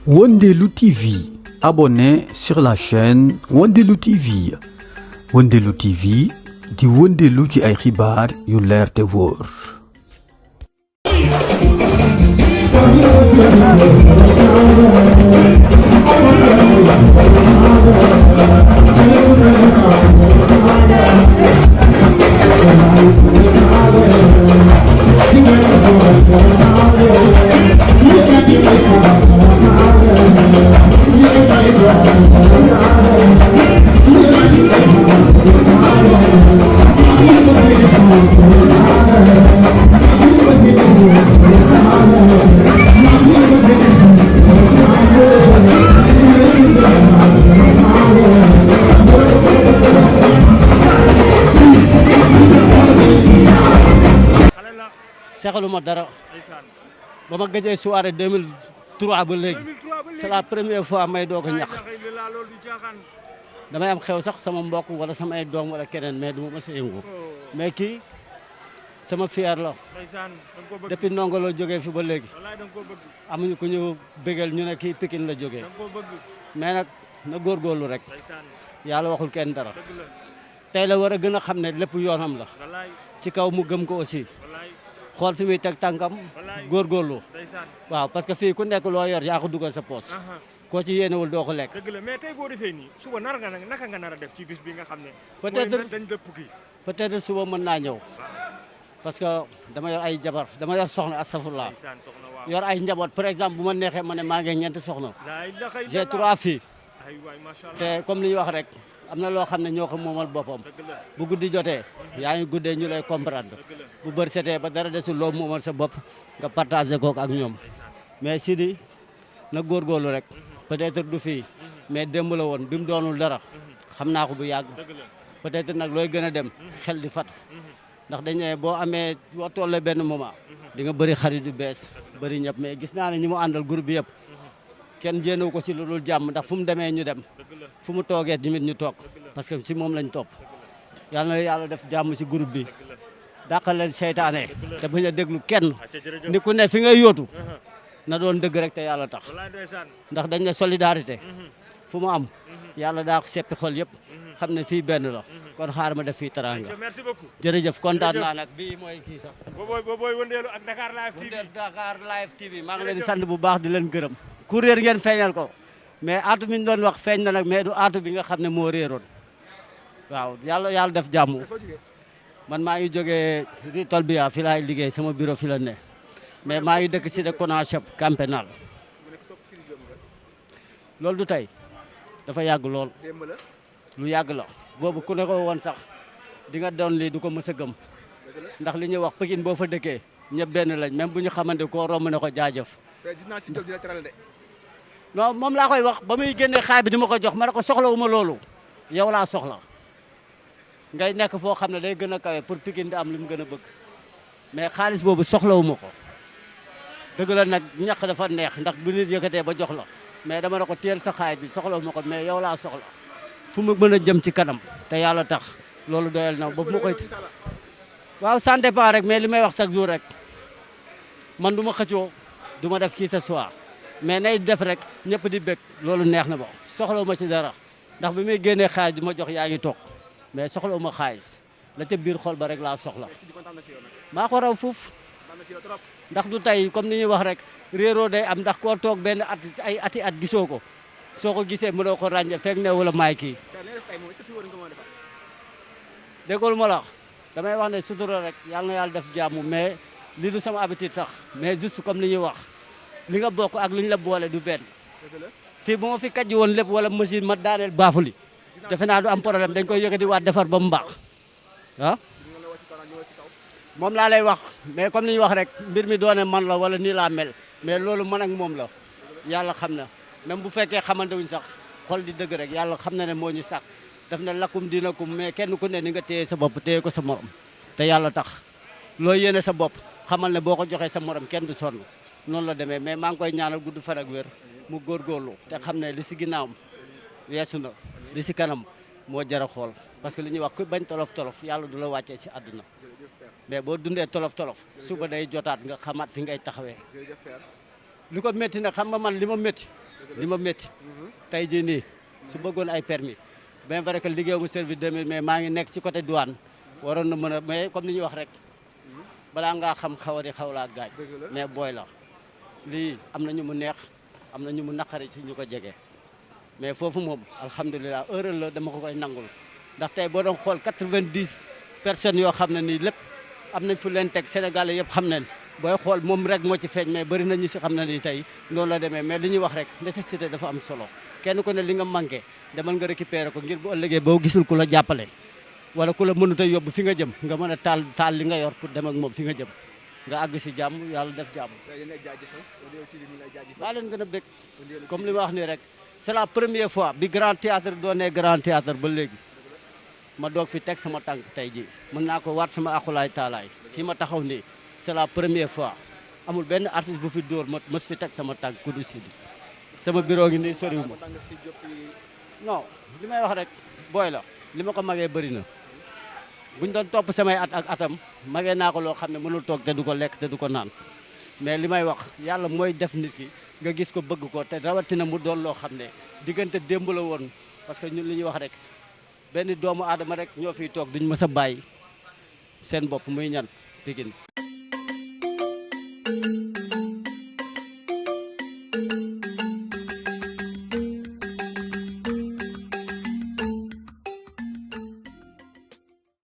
Wondelu TV. Abonnez sur la chaîne Wondelu TV. Wondelu TV di wondelu ci ay xibaar yu leer te wóor. seexaluma dara ba ma gëjee soirée 2003 ba léegi c'est la première fois may doog a ñax damay am xew sax sama mbokk wala samay doom wala keneen mais du ma mës a yëngu mais kii sama fier la depuis ndongo la jógee fi ba léegi amuñu ko ñu bégal ñu ne kii Pikine la jógee mais nag na góorgóorlu rek yàlla waxul kenn dara tey la war a gën a xam ne lépp yoonam la ci kaw mu gëm ko aussi xool fi muy teg tànkam góorgóorlu waaw parce que fii ku nekk loo yor yaa ko dugal sa poos koo ci yéenewul doo ko lekk. dëgg la mais tey boo defee nii suba naka nga nar a def ci bis bi nga xam ne. peut-être dañ dëpp kii. peut-être suba mën naa ñëw parce que dama yor ay jabar dama yor soxna astafurlah yor ay njaboot par exemple bu ma neexee ma ne maa ngi ñeenti soxna j'ai 3 filles te comme li ñu wax rek am na loo xam ne ñoo ko moomal boppam bu guddi jotee yaa ngi guddee ñu lay comprendre bu bër setee ba dara desul loo moomal sa bopp nga partagé kook ak ñoom mais Sidi na góorgóorlu rek peut-être du fii mais démb la woon bi mu doonul dara xam naa ko bu yàgg peut-être nag looy gën a dem xel di fat ndax dañ ne boo amee boo tollee benn moment di nga bëri xarit yu bees bëri ñëpp mais gis naa ne ñi mu àndal groupe bi yëpp kenn jéenewu ko si lu dul jàmm ndax fu mu demee ñu dem fu mu toogee tamit ñu toog parce que si moom lañ topp yal na yàlla def jàmm si groupe bi dàqal leen seytaane te bañ a déglu kenn ni ku ne fi ngay yóotu na doon dëgg rek te yàlla tax ndax dañ ne solidarité fu mu am yàlla daa ko seppi xol yëpp xam ne fii benn la kon xaar ma def fii teranga jërëjëf kontaan naa nag bii mooy kii sax booy wëndeelu ak Dakar Live TV Dakar Live TV maa ngi leen di sant bu baax di leen gërëm ku réer ngeen feeñal ko mais aatu mi ñu doon wax feeñ na nag mais du aatu bi nga xam ne moo réeroon waaw yàlla def jàmm man maa ngi jógee ri tol bi fi laay liggéey sama bureau fi la ne mais maa ngi dëkk si de Konachep Camp Pénal loolu du tey dafa yàgg lool lu yàgg la boobu ku ne ko woon sax di nga doon lii du ko mës a gëm ndax li ñuy wax Pikine boo fa dëkkee ñëpp benn lañ même bu ñu xamante koo romb ne ko jaajëf non moom laa koy wax ba muy génnee xaay bi di ma ko jox ma ne ko soxlawuma loolu yow laa soxla ngay nekk foo xam ne day gën a kawe pour Pikine di am li mu gën a bëgg mais xaalis boobu soxlawuma ko dëgg la nag ñàkk dafa neex ndax bu nit yëkkatee ba jox la mais dama ne ko teel sa xaay bi soxlawuma ko mais yow laa soxla fu mu mën a jëm ci kanam te yàlla tax loolu doyal na boobu ma koy waaw ça dépend rek mais li may wax chaque jour rek man du ma xëccoo du ma def kii ce soir mais nay def rek ñëpp di bëgg loolu neex na ba soxlawu ma ci dara ndax bi muy génnee xaalis di ma jox yaa ngi toog mais soxlawu ma xaalis la ca biir xol ba rek laa soxla maa ko raw fuuf ndax du tey comme ni ñuy wax rek réeroo day am ndax koo toog benn at ay ati at gisoo ko soo ko gisee mënoo ko ràññee fekk ne wala maay kii déggoo ma la wax damay wax ne sutura rek yàlla na yàlla def jàmm mais li du sama habitude sax mais juste comme li ñuy wax li nga bokk ak lu ñu la boole du benn fii bu ma fi kàjji woon lépp wala machine ma daaneel baafuli defe naa du am problème dañ koy yëkkati waat defar ba mu baax ah moom laa lay wax mais comme ni ñu wax rek mbir mi doone man la wala nii laa mel mais loolu man ak moom la yàlla xam na même bu fekkee xamante wuñ sax xol di dëgg rek yàlla xam na ne moo ñu sax daf na lakkum dinakum mais kenn ku ne ni nga téye sa bopp téye ko sa morom te yàlla tax loo yéene sa bopp xamal ne boo ko joxee sa morom kenn du sonn noonu la demee mais maa ngi koy ñaanal gudd fan ak wér mu góorgóorlu te xam ne li si ginnaawam weesu na li si kanam moo jar a xool parce que li ñuy wax ku bañ tolof-tolof yàlla du la wàccee si àdduna mais boo dundee tolof-tolof suba day jotaat nga xamaat fi ngay taxawee li ko métti nag xam nga man li ma métti li ma métti tey jii nii su bëggoon ay permis bien vrai que liggéeyu mu service 2000 mais maa ngi nekk si côté douane waroon na mën a mais comme ni ñuy wax rek balaa ngaa xam xawari xaw laa gaañ mais booy la lii am na ñu mu neex am na ñu mu naqari si ñu ko jege mais foofu moom alhamdulilah heure la dama ko koy nangul ndax tey boo doon xool 90 personnes yoo xam ne nii lépp am nañ fu leen teg Sénégalais yëpp xam nañ booy xool moom rek moo ci feeñ mais bëri na ñu si xam na ni tey noonu la demee mais li ñuy wax rek nécessité dafa am solo kenn ku ne li nga manqué demal nga récupérer ko ngir bu ëllëgee boo gisul ku la jàppale wala ku la mënut a yóbbu fi nga jëm nga mën a taal li nga yor pour dem ak moom fi nga jëm nga àgg si jàmm yàlla def jàmm. maa leen gën a bëgg comme li ma wax nii rek c'est la première fois bi grand théâtre doonee grand théâtre ba léegi ma doog fi teg sama tànk tey jii mën naa ko waat sama akulaay taalaay fii ma taxaw nii c'est la première fois amul benn artiste bu fi dóor ma mës fi teg sama tànk ku du Sidy sama bureau ngi nii soriwu ma non li may wax rek booy la li ma ko magee bëri na buñ doon topp samay at ak atam magee naa ko loo xam ne mënul toog te du ko lekk te du ko naan mais li may wax yàlla mooy def nit ki nga gis ko bëgg ko te rawatina mu doon loo xam ne diggante démb la woon parce que ñun li ñuy wax rek benn doomu aadama rek ñoo fiy toog duñ mës a bàyyi seen bopp muy ñan Pikine